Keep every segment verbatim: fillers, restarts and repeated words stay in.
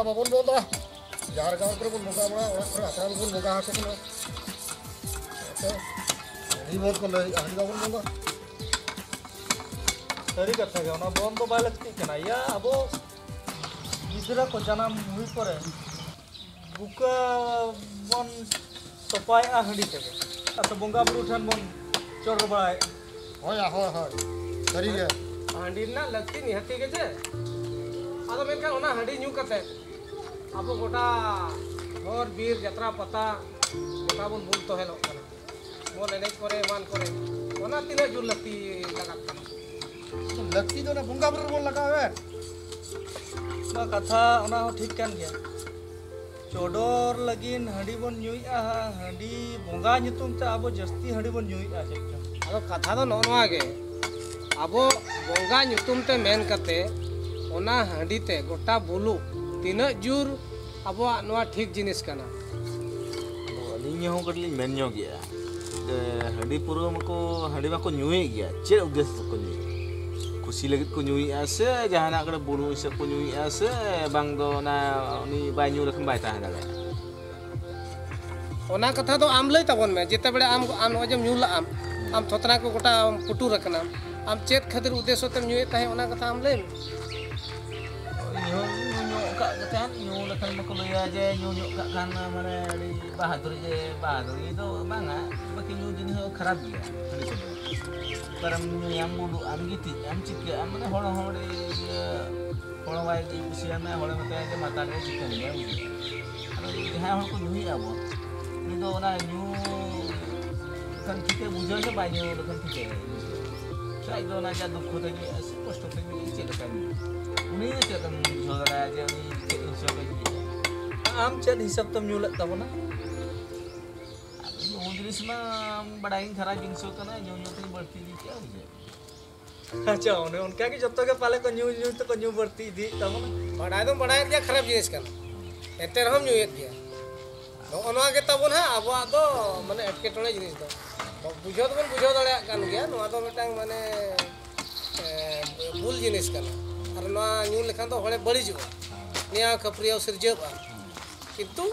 ᱵᱟᱵᱚᱱ ᱵᱚᱱᱫᱟ᱾ ᱡᱟᱦᱮᱨ ᱜᱟᱲ ᱠᱚᱨᱮ ᱵᱚᱱ ᱵᱚᱸᱜᱟ ᱵᱟᱲᱟ, ᱚᱲᱟᱜ ᱠᱚᱨᱮ ᱦᱟᱯᱲᱟᱢ ᱵᱚᱱ ᱵᱚᱸᱜᱟ ᱟᱠᱚ ᱠᱟᱱᱟ᱾ ᱦᱮᱸ ᱥᱮ? ᱦᱟᱺᱰᱤ ᱵᱚᱱ ᱠᱚ ᱞᱟᱹᱭᱮᱫᱼᱟ, ᱦᱟᱺᱰᱤ ᱵᱟᱵᱚᱱ ᱵᱚᱸᱫᱟ᱾ ᱥᱟᱹᱨᱤ ᱠᱟᱛᱷᱟ ᱜᱮ, ᱚᱱᱟ ᱵᱚᱱ ᱫᱚ ᱵᱟᱭ ᱞᱟᱹᱠᱛᱤᱜ ᱠᱟᱱᱟ᱾ ᱭᱟ, ᱟᱵᱚ ᱜᱤᱫᱽᱨᱟᱹ ᱠᱚ ᱡᱟᱱᱟᱢ ᱦᱩᱭ ᱯᱚᱨᱮ ᱵᱩᱠᱟᱹ ᱵᱚᱱ ᱛᱚᱯᱟᱭᱮᱫᱼᱟ ᱦᱟᱺᱰᱤ ᱛᱮᱜᱮ, ᱟᱨ ᱵᱚᱸᱜᱟ ᱵᱩᱨᱩ ᱴᱷᱮᱱ ᱵᱚᱱ ᱪᱚᱰᱚᱨ ᱵᱟᱲᱟᱭᱮᱫᱼᱟ᱾ ᱦᱳᱭ, ᱦᱳᱭ, ᱦᱳᱭ, ᱥᱟᱹᱨᱤ ᱜᱮ᱾ ᱦᱟᱺᱰᱤ ᱨᱮᱱᱟᱜ ᱞᱟᱹᱠᱛᱤ ᱱᱤᱦᱟᱹᱛᱤ ᱜᱮ ᱪᱮ᱾ ᱟᱫᱚ ᱢᱮᱱᱠᱷᱟᱱ ᱚᱱᱟ ᱦᱟᱺᱰᱤ ᱧᱩ ᱠᱟᱛᱮ ᱟᱵᱚ ᱜᱚᱴᱟ ᱦᱚᱨ ᱵᱤᱨ ᱡᱟᱛᱨᱟ ᱯᱟᱛᱟ ᱜᱚᱴᱟ ᱵᱚᱱ ᱵᱩᱞ ᱛᱚᱦᱮᱞᱚᱜ ᱠᱟᱱᱟ, ᱵᱚᱞ ᱮᱱᱮᱡ ᱠᱚᱨᱮ ᱮᱢᱟᱱ ᱠᱚᱨᱮ᱾ ᱚᱱᱟ ᱛᱤᱱᱟᱹᱜ ᱡᱳᱨ ᱞᱟᱹᱠᱛᱤ ᱞᱟᱜᱟᱜ ᱠᱟᱱᱟ? ᱞᱟᱹᱠᱛᱤ ᱫᱚ ᱚᱱᱟ ᱵᱚᱸᱜᱟ ᱵᱩᱨᱩ ᱨᱮᱵᱚᱱ ᱞᱟᱜᱟᱣᱮᱫ᱾ ᱱᱚᱣᱟ ᱠᱟᱛᱷᱟ ᱚᱱᱟ ᱦᱚᱸ ᱴᱷᱤᱠ ᱠᱟᱱ ᱜᱮᱭᱟ᱾ ᱪᱚᱰᱚᱨ ᱞᱟᱹᱜᱤᱫ ᱦᱟᱺᱰᱤ ᱵᱚᱱ ᱧᱩᱭᱮᱫᱼᱟ, ᱦᱟᱺᱰᱤ ᱵᱚᱸᱜᱟ ᱧᱩᱛᱩᱢ ᱛᱮ ᱟᱵᱚ ᱡᱟᱹᱥᱛᱤ ᱦᱟᱺᱰᱤ ᱵᱚᱱ ᱧᱩᱭᱮᱫᱼᱟ ᱪᱮᱫ ᱪᱚᱝ᱾ ᱟᱫᱚ ᱠᱟᱛᱷᱟ ᱫᱚ ᱱᱚᱜᱼᱚ ᱱᱚᱣᱟ ᱜᱮ, ᱟᱵᱚ ᱵᱚᱸᱜᱟ ᱧᱩᱛᱩᱢ ᱛᱮ ᱢᱮᱱ ᱠᱟᱛᱮ ᱚᱱᱟ ᱦᱟᱺᱰᱤ ᱛᱮ ᱜᱚᱴᱟ ᱵᱩᱞᱩᱜ ᱛᱤᱱᱟᱹᱜ ᱡᱳᱨ ᱟᱵᱚᱣᱟᱜ ᱱᱚᱣᱟ ᱴᱷᱤᱠ ᱡᱤᱱᱤᱥ ᱠᱟᱱᱟ᱾ ᱟᱫᱚ ᱟᱹᱞᱤᱧ ᱦᱚᱸ ᱠᱟᱹᱴᱤᱡ ᱞᱤᱧ ᱢᱮᱱ ᱧᱚᱜ ᱜᱮᱭᱟ᱾ ᱡᱮ ᱦᱟᱺᱰᱤ ᱯᱟᱹᱣᱨᱟᱹ ᱢᱟᱠᱚ, ᱦᱟᱺᱰᱤ ᱢᱟᱠᱚ ᱧᱩᱭᱮᱫ ᱜᱮᱭᱟ, ᱪᱮᱫ ᱩᱫᱽᱫᱮᱥᱥᱚ ᱛᱮᱠᱚ ᱧᱩᱭᱮᱫᱼᱟ? ᱠᱩᱥᱤ ᱞᱟᱹᱜᱤᱫ ᱠᱚ ᱧᱩᱭᱮᱫᱼᱟ ᱥᱮ ᱡᱟᱦᱟᱱᱟᱜ ᱠᱚᱨᱮ ᱵᱩᱞᱩᱝ ᱦᱤᱥᱟᱹᱵ ᱠᱚ ᱧᱩᱭᱮᱫᱼᱟ ᱥᱮ ᱵᱟᱝ ᱫᱚ ᱚᱱᱟ ᱩᱱᱤ ᱵᱟᱭ ᱧᱩ ᱞᱮᱠᱷᱟᱱ ᱵᱟᱭ ᱛᱟᱦᱮᱸ ᱫᱟᱲᱮᱭᱟᱜᱼᱟ? ᱚᱱᱟ ᱠᱟᱛᱷᱟ ᱫᱚ ᱟᱢ ᱞᱟᱹᱭ ᱛᱟᱵᱚᱱ ᱢᱮ, ᱡᱮᱛᱮ ᱵᱮᱲᱟ ᱟᱢ, ᱟᱢ ᱱᱚᱜᱼᱚᱭ ᱡᱮᱢ ᱧᱩ ᱞᱟᱜᱼᱟᱢ, ᱟᱢ ᱛᱷᱚᱛᱱᱟ ᱠᱚ ᱜᱚᱴᱟ ᱯᱩᱴᱩᱨ ᱟᱠᱟᱱᱟᱢ, ᱟᱢ ᱪᱮᱫ ᱠᱷᱟᱹᱛᱤᱨ ᱩᱫᱽᱫᱮᱥᱥᱚ ᱛᱮᱢ ᱧᱩᱭᱮᱫ ᱛᱟᱦᱮᱸᱫ, ᱚᱱᱟ ᱠᱟᱛᱷᱟ ᱟᱢ ᱞᱟᱹᱭ ᱢᱮ᱾ ᱧᱩ, ᱧᱩ ᱧᱚᱜ ᱠᱟᱜ ᱠᱟᱛᱮ ᱧᱩ ᱞᱮᱠᱷᱟᱱ ᱢᱟᱠᱚ ᱞᱟᱹᱭᱟ ᱡᱮ ᱧᱩ ᱧᱚᱜ ᱠᱟᱜ ᱠᱷᱟᱱ ᱢᱟᱱᱮ ᱟᱹᱰᱤ ᱵᱟᱦᱟᱫᱩᱨᱤ, ᱡᱮ ᱵᱟᱦᱟᱫᱩᱨᱤ ᱫᱚ ᱵᱟᱝᱟ, ᱵᱟᱹᱠᱤ ᱧᱩ ᱡᱤᱱᱤᱥ ᱦᱚᱸ ᱠᱷᱟᱨᱟᱯ ᱜᱮᱭᱟ ᱦᱟᱺᱰᱤ ᱠᱚᱫᱚ᱾ ᱚᱠᱟᱨᱮᱢ ᱧᱩᱭᱟᱢ, ᱵᱩᱞᱩᱜ ᱟᱢ, ᱜᱤᱛᱤᱡ ᱟᱢ, ᱪᱤᱠᱟᱹᱜ ᱟᱢ, ᱢᱟᱱᱮ ᱦᱚᱲ ᱦᱚᱸ ᱟᱹᱰᱤ ᱤᱭᱟᱹ, ᱦᱚᱲ ᱦᱚᱸ ᱵᱟᱭ ᱠᱩᱥᱤᱭᱟᱢᱟ, ᱦᱚᱲᱮ ᱢᱮᱛᱟᱭᱟ ᱡᱮ ᱢᱟᱛᱟᱞ ᱨᱮ ᱪᱤᱠᱟᱹ ᱢᱮᱭᱟ, ᱵᱩᱡᱷᱟᱹᱣ᱾ ᱟᱫᱚ ᱡᱟᱦᱟᱸᱭ ᱦᱚᱲ ᱠᱚ ᱧᱩᱭᱮᱫᱼᱟ ᱵᱚᱱ, ᱩᱱᱤ ᱫᱚ ᱚᱱᱟ ᱧᱩ ᱞᱮᱠᱷᱟᱱ ᱴᱷᱤᱠᱮ ᱵᱩᱡᱷᱟᱹᱣ ᱥᱮ ᱵᱟᱭ ᱧᱩ ᱞᱮᱠᱷᱟᱱ ᱴᱷᱤᱠᱮ ᱵᱩᱡᱷᱟᱹᱣ? ᱥᱮ ᱟᱡ ᱫᱚ ᱚᱱᱟ ᱡᱟ ᱫᱩᱠᱠᱷᱚ ᱛᱮ ᱧᱩᱭᱮᱫᱼᱟ ᱥᱮ ᱠᱚᱥᱴᱚ ᱛᱮ ᱧᱩᱭᱮᱫᱼᱟ, ᱪᱮᱫ ᱞᱮᱠᱟ ᱧᱩᱭᱮᱫᱼᱟ? ᱩᱱᱤ ᱫᱚ ᱪᱮᱫ ᱞᱮᱠᱟᱢ ᱵᱩᱡᱷᱟᱹᱣ ᱫᱟᱲᱮᱭᱟᱜᱼᱟ ᱡᱮ ᱩᱱᱤ ᱪᱮᱫ ᱦᱤᱥᱟᱹᱵ ᱮ ᱧᱩᱭᱮᱫᱼᱟ? ᱟᱢ ᱪᱮᱫ ᱦᱤᱥᱟᱹᱵ ᱛᱮᱢ ᱧᱩ ᱞᱮᱫ ᱛᱟᱵᱚᱱᱟ? ᱟᱫᱚ ᱧᱩ ᱡᱤᱱᱤᱥ ᱢᱟ ᱵᱟᱲᱟᱭ ᱜᱤᱧ ᱠᱷᱟᱨᱟᱯ ᱡᱤᱱᱤᱥ ᱠᱟᱱᱟ, ᱧᱩ ᱧᱩ ᱛᱮᱧ ᱵᱟᱹᱲᱛᱤ ᱤᱫᱤ ᱠᱮᱜᱼᱟ, ᱵᱩᱡᱷᱟᱹᱣ᱾ ᱟᱪᱪᱷᱟ, ᱚᱱᱮ ᱚᱱᱠᱟ ᱜᱮ ᱡᱚᱛᱚ ᱜᱮ ᱯᱟᱞᱮ ᱠᱚ ᱧᱩ ᱧᱩ ᱛᱮᱠᱚ ᱧᱩ ᱵᱟᱹᱲᱛᱤ ᱤᱫᱤᱭᱮᱫ ᱛᱟᱵᱚᱱᱟ᱾ ᱵᱟᱲᱟᱭ ᱫᱚᱢ ᱵᱟᱲᱟᱭᱮᱫ ᱜᱮᱭᱟ ᱠᱷᱟᱨᱟᱯ ᱡᱤᱱᱤᱥ ᱠᱟᱱᱟ, ᱮᱱᱛᱮ ᱨᱮᱦᱚᱸᱢ ᱧᱩᱭᱮᱫ ᱜᱮᱭᱟ᱾ ᱱᱚᱜᱼᱚ ᱱᱚᱣᱟ ᱜᱮ ᱛᱟᱵᱚᱱ ᱦᱟᱸᱜ ᱟᱵᱚᱣᱟᱜ ᱫᱚ ᱢᱟᱱᱮ ᱮᱴᱠᱮᱴᱚᱬᱮ ᱡᱤᱱᱤᱥ ᱫᱚ᱾ ᱵᱩᱡᱷᱟᱹᱣ ᱫᱚᱵᱚᱱ ᱵᱩᱡᱷᱟᱹᱣ ᱫᱟᱲᱮᱭᱟᱜ ᱠᱟᱱ ᱜᱮᱭᱟ, ᱱᱚᱣᱟ ᱫᱚ ᱢᱤᱫᱴᱟᱝ ᱢᱟᱱᱮ, ᱮ, ᱵᱷᱩᱞ ᱡᱤᱱᱤᱥ ᱠᱟᱱᱟ᱾ ᱟᱨ ᱱᱚᱣᱟ ᱧᱩ ᱞᱮᱠᱷᱟᱱ ᱫᱚ ᱦᱚᱲᱮ ᱵᱟᱹᱲᱤᱡᱚᱜᱼᱟ᱾ ᱱᱮᱭᱟᱣ ᱠᱷᱟᱹᱯᱟᱹᱨᱤᱭᱟᱹᱣ ᱥᱤᱨᱡᱟᱹᱜᱼᱟ, ᱠᱤᱱᱛᱩ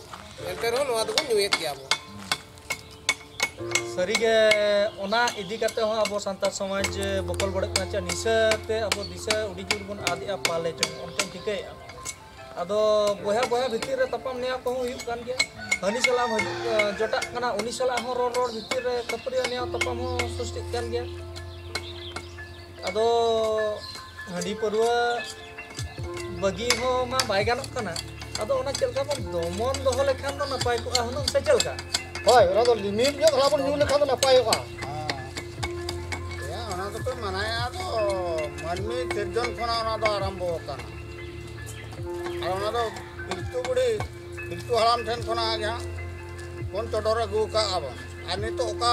ᱮᱱᱛᱮ ᱨᱮᱦᱚᱸ ᱱᱚᱣᱟ ᱫᱚᱵᱚᱱ ᱧᱩᱭᱮᱫ ᱜᱮᱭᱟ ᱵᱚᱱ᱾ ᱥᱟᱹᱨᱤᱜᱮ, ᱚᱱᱟ ᱤᱫᱤ ᱠᱟᱛᱮ ᱦᱚᱸ ᱟᱵᱚ ᱥᱟᱱᱛᱟᱲ ᱥᱚᱢᱟᱡᱽ ᱵᱚᱠᱚᱞ ᱵᱚᱰᱮᱜ ᱠᱟᱱᱟ᱾ ᱪᱮ ᱱᱤᱥᱟᱹ ᱛᱮ ᱟᱵᱚ ᱫᱤᱥᱟᱹ ᱟᱹᱰᱤ ᱡᱳᱨ ᱵᱚᱱ ᱟᱫᱮᱜᱼᱟ ᱯᱟᱞᱮ ᱪᱚᱝ, ᱚᱱᱠᱟᱧ ᱴᱷᱤᱠᱟᱹᱭᱮᱫᱼᱟ᱾ ᱟᱫᱚ ᱵᱚᱭᱦᱟ ᱵᱚᱭᱦᱟ ᱵᱷᱤᱛᱤᱨ ᱨᱮ ᱛᱟᱯᱟᱢ ᱱᱮᱭᱟᱣ ᱠᱚᱦᱚᱸ ᱦᱩᱭᱩᱜ ᱠᱟᱱ ᱜᱮᱭᱟ᱾ ᱦᱟᱹᱱᱤ ᱥᱟᱞᱟᱜ ᱮᱢ ᱦᱤᱡᱩᱜ, ᱮ, ᱡᱚᱴᱟᱜ ᱠᱟᱱᱟ, ᱩᱱᱤ ᱥᱟᱞᱟᱜ ᱦᱚᱸ ᱨᱚᱲ ᱨᱚᱲ ᱵᱷᱤᱛᱤᱨ ᱨᱮ ᱠᱷᱟᱹᱯᱟᱹᱨᱤ ᱱᱮᱭᱟᱣ ᱛᱟᱯᱟᱢ ᱦᱚᱸ ᱥᱨᱤᱥᱴᱤᱜ ᱠᱟᱱ ᱜᱮᱭᱟ᱾ ᱟᱫᱚ ᱦᱟᱺᱰᱤ ᱯᱟᱹᱨᱣᱟᱹ ᱵᱟᱹᱜᱤ ᱦᱚᱸ ᱢᱟ ᱵᱟᱭ ᱜᱟᱱᱚᱜ ᱠᱟᱱᱟ᱾ ᱟᱫᱚ ᱚᱱᱟ ᱪᱮᱫ ᱞᱮᱠᱟ ᱵᱚᱱ ᱫᱚᱢᱚᱱ ᱫᱚᱦᱚ ᱞᱮᱠᱷᱟᱱ ᱫᱚ ᱱᱟᱯᱟᱭ ᱠᱚᱜᱼᱟ ᱦᱩᱱᱟᱹᱝ, ᱥᱮ ᱪᱮᱫ ᱞᱮᱠᱟ? ᱦᱳᱭ, ᱚᱱᱟ ᱫᱚ ᱞᱤᱢᱤᱴ ᱧᱚᱜ ᱫᱷᱟᱨᱟ ᱵᱚᱱ ᱧᱩ ᱞᱮᱠᱷᱟᱱ ᱫᱚ ᱱᱟᱯᱟᱭᱚᱜᱼᱟ᱾ ᱦᱮᱸ, ᱚᱱᱟ ᱫᱚᱯᱮ ᱢᱟᱱᱟᱭᱟ, ᱟᱫᱚ ᱢᱟᱹᱱᱢᱤ ᱥᱤᱨᱡᱚᱱ ᱠᱷᱚᱱᱟᱜ ᱚᱱᱟ ᱫᱚ ᱟᱨᱟᱢᱵᱚ ᱟᱠᱟᱱᱟ᱾ ᱟᱨ ᱚᱱᱟ ᱫᱚ ᱯᱤᱞᱪᱩ ᱵᱩᱲᱦᱤ, ᱯᱤᱞᱪᱩ ᱦᱟᱲᱟᱢ ᱴᱷᱮᱱ ᱠᱷᱚᱱᱟᱜ ᱜᱮ ᱦᱟᱸᱜ ᱵᱚᱱ ᱪᱚᱰᱚᱨ ᱟᱹᱜᱩ ᱟᱠᱟᱫᱼᱟ ᱵᱚᱱ᱾ ᱟᱨ ᱱᱤᱛᱚᱜ ᱚᱠᱟ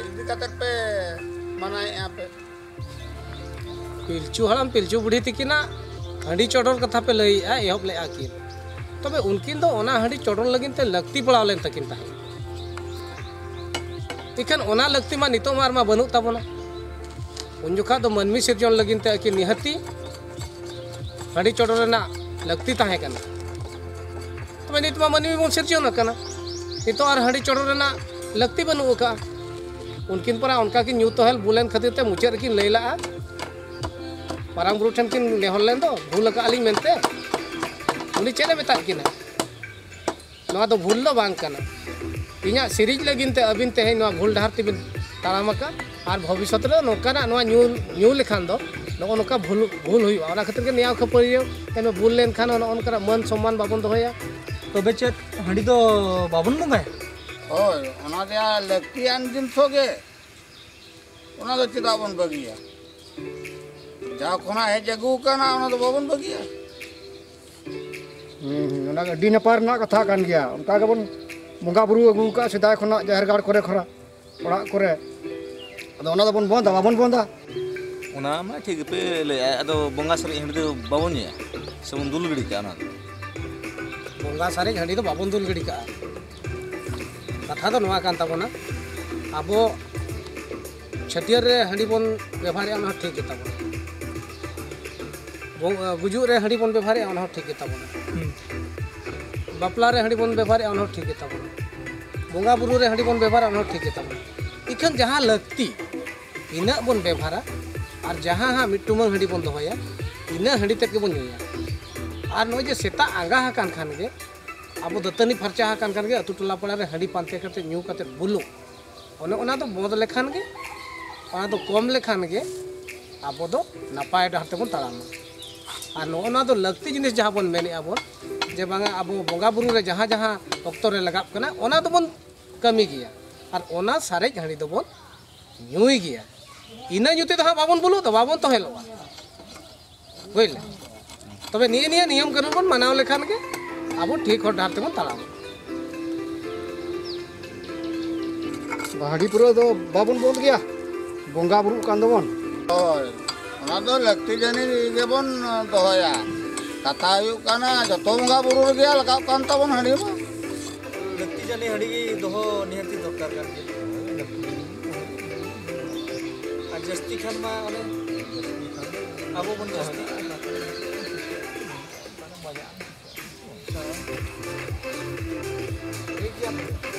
ᱤᱫᱤ ᱠᱟᱛᱮᱫ ᱯᱮ ᱢᱟᱱᱟᱭᱮᱫᱼᱟ ᱯᱮ? ᱯᱤᱞᱪᱩ ᱦᱟᱲᱟᱢ ᱯᱤᱞᱪᱩ ᱵᱩᱲᱦᱤ ᱛᱤᱠᱤᱱᱟᱜ ᱦᱟᱺᱰᱤ ᱪᱚᱰᱚᱨ ᱠᱟᱛᱷᱟ ᱯᱮ ᱞᱟᱹᱭᱮᱫᱼᱟ, ᱮᱦᱚᱵ ᱞᱮᱫᱼᱟ ᱠᱤᱱ, ᱛᱚᱵᱮ ᱩᱱᱠᱤᱱ ᱫᱚ ᱚᱱᱟ ᱦᱟᱺᱰᱤ ᱪᱚᱰᱚᱨ ᱞᱟᱹᱜᱤᱫ ᱛᱮ ᱞᱟᱹᱠᱛᱤ ᱯᱟᱲᱟᱣ ᱞᱮᱱ ᱛᱟᱹᱠᱤᱱ ᱛᱟᱦᱮᱸᱫ᱾ ᱤᱠᱷᱟᱹᱱ ᱚᱱᱟ ᱞᱟᱹᱠᱛᱤ ᱢᱟ ᱱᱤᱛᱚᱜ ᱢᱟ ᱟᱨ ᱢᱟ ᱵᱟᱹᱱᱩᱜ ᱛᱟᱵᱚᱱᱟ᱾ ᱩᱱ ᱡᱚᱠᱷᱟ ᱫᱚ ᱢᱟᱹᱱᱢᱤ ᱥᱤᱨᱡᱚᱱ ᱞᱟᱹᱜᱤᱫ ᱛᱮ ᱟᱹᱠᱤᱱ ᱱᱤᱦᱟᱹᱛᱤ ᱦᱟᱺᱰᱤ ᱪᱚᱰᱚᱨ ᱨᱮᱱᱟᱜ ᱞᱟᱹᱠᱛᱤ ᱛᱟᱦᱮᱸ ᱠᱟᱱᱟ᱾ ᱛᱚᱵᱮ ᱱᱤᱛ ᱢᱟ ᱢᱟᱹᱱᱢᱤ ᱵᱚᱱ ᱥᱤᱨᱡᱚᱱ ᱟᱠᱟᱱᱟ, ᱱᱤᱛᱚᱜ ᱟᱨ ᱦᱟᱺᱰᱤ ᱪᱚᱰᱚᱨ ᱨᱮᱱᱟᱜ ᱞᱟᱹᱠᱛᱤ ᱵᱟᱹᱱᱩᱜ ᱟᱠᱟᱫᱼᱟ᱾ ᱩᱱᱠᱤᱱ ᱯᱟᱨᱟ ᱚᱱᱠᱟ ᱠᱤᱱ ᱧᱩ ᱛᱚᱦᱮᱞ ᱵᱩᱞᱮᱱ ᱠᱷᱟᱹᱛᱤᱨ ᱛᱮ ᱢᱩᱪᱟᱹᱫ ᱨᱮᱠᱤᱱ ᱞᱟᱹᱭ ᱞᱟᱜᱼᱟ, ᱢᱟᱨᱟᱝ ᱵᱩᱨᱩ ᱴᱷᱮᱱ ᱠᱤᱱ ᱱᱮᱦᱚᱨ ᱞᱮᱱ ᱫᱚ, ᱵᱷᱩᱞ ᱟᱠᱟᱫ ᱞᱤᱧ ᱢᱮᱱᱛᱮ᱾ ᱩᱱᱤ ᱪᱮᱫ ᱮ ᱢᱮᱛᱟᱫ ᱠᱤᱱᱟ? ᱱᱚᱣᱟ ᱫᱚ ᱵᱷᱩᱞ ᱫᱚ ᱵᱟᱝ ᱠᱟᱱᱟ᱾ ᱤᱧᱟᱹᱜ ᱥᱤᱨᱤᱡ ᱞᱟᱹᱜᱤᱫ ᱛᱮ ᱟᱹᱵᱤᱱ ᱛᱮᱦᱮᱧ ᱱᱚᱣᱟ ᱵᱷᱩᱞ ᱰᱟᱦᱟᱨ ᱛᱮᱵᱤᱱ ᱛᱟᱲᱟᱢ ᱟᱠᱟᱫ, ᱟᱨ ᱵᱷᱚᱵᱤᱥᱥᱚᱛ ᱨᱮ ᱱᱚᱝᱠᱟᱱᱟᱜ ᱱᱚᱣᱟ ᱧᱩ, ᱧᱩ ᱞᱮᱠᱷᱟᱱ ᱫᱚ ᱱᱚᱜᱼᱚ ᱱᱚᱝᱠᱟ ᱵᱷᱩᱞ, ᱵᱷᱩᱞ ᱦᱩᱭᱩᱜᱼᱟ᱾ ᱚᱱᱟ ᱠᱷᱟᱹᱛᱤᱨ ᱜᱮ ᱱᱮᱭᱟᱣ ᱠᱷᱟᱹᱯᱟᱹᱨᱤᱭᱟᱹ ᱮᱢ ᱵᱷᱩᱞ ᱞᱮᱱᱠᱷᱟᱱ ᱱᱚᱜᱼᱚ ᱱᱚᱝᱠᱟᱱᱟᱜ ᱢᱟᱹᱱ ᱥᱚᱢᱢᱟᱱ ᱵᱟᱵᱚᱱ ᱫᱚᱦᱚᱭᱟ᱾ ᱛᱚᱵᱮ ᱪᱮᱫ ᱦᱟᱺᱰᱤ ᱫᱚ ᱵᱟᱵᱚᱱ ᱵᱚᱸᱜᱟᱭᱟ? ᱦᱳᱭ, ᱚᱱᱟ ᱨᱮᱭᱟᱜ ᱞᱟᱹᱠᱛᱤᱭᱟᱱ ᱡᱤᱱᱤᱥ ᱜᱮ, ᱚᱱᱟ ᱫᱚ ᱪᱮᱫᱟᱜ ᱵᱚᱱ ᱵᱟᱹᱜᱤᱭᱟ? ᱡᱟᱦᱟᱸ ᱠᱷᱚᱱᱟᱜ ᱦᱮᱡ ᱟᱹᱜᱩ ᱟᱠᱟᱱᱟ, ᱚᱱᱟ ᱫᱚ ᱵᱟᱵᱚᱱ ᱵᱟᱹᱜᱤᱭᱟ᱾ ᱦᱩᱸ, ᱦᱩᱸ, ᱚᱱᱟ ᱟᱹᱰᱤ ᱱᱟᱯᱟᱭ ᱨᱮᱱᱟᱜ ᱠᱟᱛᱷᱟ ᱠᱟᱱ ᱜᱮᱭᱟ᱾ ᱚᱱᱠᱟ ᱜᱮᱵᱚᱱ ᱵᱚᱸᱜᱟ ᱵᱩᱨᱩ ᱟᱹᱜᱩ ᱟᱠᱟᱫᱼᱟ ᱥᱮᱫᱟᱭ ᱠᱷᱚᱱᱟᱜ ᱡᱟᱦᱮᱨ ᱜᱟᱲ ᱠᱚᱨᱮ ᱠᱷᱚᱱᱟᱜ, ᱚᱲᱟᱜ ᱠᱚᱨᱮ᱾ ᱟᱫᱚ ᱚᱱᱟ ᱫᱚᱵᱚᱱ ᱵᱚᱱᱫᱟ, ᱵᱟᱵᱚᱱ ᱵᱚᱱᱫᱟ? ᱚᱱᱟ ᱢᱟ ᱴᱷᱤᱠ ᱜᱮᱯᱮ ᱞᱟᱹᱭᱮᱫᱼᱟ, ᱟᱫᱚ ᱵᱚᱸᱜᱟ ᱥᱟᱨᱮᱡ ᱦᱟᱺᱰᱤ ᱫᱚ ᱵᱟᱵᱚᱱ ᱧᱩᱭᱟ ᱥᱮᱵᱚᱱ ᱫᱩᱞ ᱜᱤᱰᱤ ᱠᱟᱜᱼᱟ ᱚᱱᱟ ᱫᱚ? ᱵᱚᱸᱜᱟ ᱥᱟᱨᱮᱡ ᱦᱟᱺᱰᱤ ᱫᱚ ᱵᱟᱵᱚᱱ ᱫᱩᱞ ᱜᱤᱰᱤ ᱠᱟᱜᱼᱟ᱾ ᱠᱟᱛᱷᱟ ᱫᱚ ᱱᱚᱣᱟ ᱠᱟᱱ ᱛᱟᱵᱚᱱᱟ, ᱟᱵᱚ ᱪᱷᱟᱹᱴᱭᱟᱹᱨ ᱨᱮ ᱦᱟᱺᱰᱤ ᱵᱚᱱ ᱵᱮᱵᱚᱦᱟᱨᱮᱫᱼᱟ, ᱚᱱᱟ ᱦᱚᱸ ᱴᱷᱤᱠ ᱜᱮᱛᱟ ᱵᱚᱱᱟ᱾ ᱵᱚ- ᱜᱩᱡᱩᱜ ᱨᱮ ᱦᱟᱺᱰᱤ ᱵᱚᱱ ᱵᱮᱵᱚᱦᱟᱨᱮᱫᱼᱟ, ᱚᱱᱟ ᱦᱚᱸ ᱴᱷᱤᱠ ᱜᱮ ᱛᱟᱵᱚᱱᱟ᱾ ᱵᱟᱯᱞᱟ ᱨᱮ ᱦᱟᱺᱰᱤ ᱵᱚᱱ ᱵᱮᱵᱚᱦᱟᱨᱮᱫᱼᱟ, ᱚᱱᱟ ᱦᱚᱸ ᱴᱷᱤᱠ ᱜᱮ ᱛᱟᱵᱚᱱᱟ᱾ ᱵᱚᱸᱜᱟ ᱵᱩᱨᱩ ᱨᱮ ᱦᱟᱺᱰᱤ ᱵᱚᱱ ᱵᱮᱵᱚᱦᱟᱨᱟ, ᱚᱱᱟ ᱦᱚᱸ ᱴᱷᱤᱠ ᱜᱮ ᱛᱟᱵᱚᱱᱟ᱾ ᱤᱠᱷᱟᱹᱱ ᱡᱟᱦᱟᱸ ᱞᱟᱹᱠᱛᱤ, ᱤᱱᱟᱹᱜ ᱵᱚᱱ ᱵᱮᱵᱚᱦᱟᱨᱟ᱾ ᱟᱨ ᱡᱟᱦᱟᱸ ᱦᱟᱸᱜ ᱢᱤᱫ ᱴᱩᱢᱟᱹᱝ ᱦᱟᱺᱰᱤ ᱵᱚᱱ ᱫᱚᱦᱚᱭᱟ, ᱤᱱᱟᱹ ᱦᱟᱺᱰᱤ ᱛᱮᱫ ᱜᱮᱵᱚᱱ ᱧᱩᱭᱟ᱾ ᱟᱨ ᱱᱚᱜᱼᱚᱭ ᱡᱮ ᱥᱮᱛᱟᱜ ᱟᱸᱜᱟ ᱟᱠᱟᱱ ᱠᱷᱟᱱ ᱜᱮ ᱟᱵᱚ ᱫᱟᱹᱛᱟᱹᱱᱤ ᱯᱷᱟᱨᱪᱟ ᱟᱠᱟᱱ ᱠᱷᱟᱱ ᱜᱮ ᱟᱹᱛᱩ ᱴᱚᱞᱟ ᱯᱟᱲᱟ ᱨᱮ ᱦᱟᱺᱰᱤ ᱯᱟᱱᱛᱮ ᱠᱟᱛᱮ ᱧᱩ ᱠᱟᱛᱮ ᱵᱩᱞᱩᱜ, ᱚᱱᱮ ᱚᱱᱟ ᱫᱚ ᱵᱚᱸᱫᱽ ᱞᱮᱠᱷᱟᱱ ᱜᱮ, ᱚᱱᱟ ᱫᱚ ᱠᱚᱢ ᱞᱮᱠᱷᱟᱱ ᱜᱮ ᱟᱵᱚ ᱫᱚ ᱱᱟᱯᱟᱭ ᱰᱟᱦᱟᱨ ᱛᱮᱵᱚᱱ ᱛᱟᱲᱟᱢᱟ᱾ ᱟᱨ ᱱᱚᱜᱼᱚ ᱱᱚᱣᱟ ᱫᱚ ᱞᱟᱹᱠᱛᱤ ᱡᱤᱱᱤᱥ ᱡᱟᱦᱟᱸ ᱵᱚᱱ ᱢᱮᱱᱮᱫᱼᱟ ᱵᱚᱱ, ᱡᱮ ᱵᱟᱝᱟ ᱟᱵᱚ ᱵᱚᱸᱜᱟ ᱵᱩᱨᱩ ᱨᱮ ᱡᱟᱦᱟᱸ ᱡᱟᱦᱟᱸ ᱚᱠᱛᱚ ᱨᱮ ᱞᱟᱜᱟᱜ ᱠᱟᱱᱟ, ᱚᱱᱟ ᱫᱚᱵᱚᱱ ᱠᱟᱹᱢᱤ ᱜᱮᱭᱟ᱾ ᱟᱨ ᱚᱱᱟ ᱥᱟᱨᱮᱡ ᱦᱟᱺᱰᱤ ᱫᱚᱵᱚᱱ ᱧᱩᱭ ᱜᱮᱭᱟ᱾ ᱤᱱᱟᱹ ᱧᱩ ᱛᱮᱫᱚ ᱦᱟᱸᱜ ᱵᱟᱵᱚᱱ ᱵᱩᱞᱩᱜ ᱫᱚ, ᱵᱟᱵᱚᱱ ᱛᱚᱦᱮᱞᱚᱜᱼᱟ᱾ ᱵᱩᱡᱽ ᱞᱮ? ᱛᱚᱵᱮ ᱱᱤᱭᱟᱹ ᱱᱤᱭᱟᱹ ᱱᱤᱭᱚᱢ ᱠᱟᱹᱱᱩᱱ ᱵᱚᱱ ᱢᱟᱱᱟᱣ ᱞᱮᱠᱷᱟᱱ ᱜᱮ ᱟᱵᱚ ᱴᱷᱤᱠ ᱦᱚᱨ ᱰᱟᱦᱟᱨ ᱛᱮᱵᱚᱱ ᱛᱟᱲᱟᱢᱟ᱾ ᱦᱟᱺᱰᱤ ᱯᱩᱨᱟᱹ ᱫᱚ ᱵᱟᱵᱚᱱ ᱵᱚᱸᱫᱽ ᱜᱮᱭᱟ, ᱵᱚᱸᱜᱟ ᱵᱩᱨᱩᱜ ᱠᱟᱱ ᱫᱚᱵᱚᱱ᱾ ᱦᱳᱭ, ᱚᱱᱟ ᱫᱚ ᱞᱟᱹᱠᱛᱤ ᱡᱟᱹᱱᱤᱡ ᱜᱮᱵᱚᱱ ᱫᱚᱦᱚᱭᱟ᱾ ᱠᱟᱛᱷᱟ ᱦᱩᱭᱩᱜ ᱠᱟᱱᱟ, ᱡᱚᱛᱚ ᱵᱚᱸᱜᱟ ᱵᱩᱨᱩ ᱨᱮᱜᱮ ᱞᱟᱜᱟᱜ ᱠᱟᱱ ᱛᱟᱵᱚᱱ ᱦᱟᱺᱰᱤ ᱢᱟ᱾ ᱞᱟᱹᱠᱛᱤ ᱡᱟᱹᱱᱤᱡ ᱦᱟᱺᱰᱤ ᱜᱮ ᱫᱚᱦᱚ ᱱᱤᱦᱟᱹᱛᱤ ᱫᱚᱨᱠᱟᱨ ᱠᱟᱱ ᱜᱮᱭᱟ᱾ ᱟᱨ ᱡᱟᱹᱥᱛᱤ ᱠᱷᱟᱱ ᱢᱟ ᱚᱱᱮ ᱟᱵᱚ ᱵᱚᱱ ᱡᱟᱹᱥᱛᱤᱜᱼᱟ᱾ ᱴᱷᱤᱠ ᱜᱮᱭᱟ᱾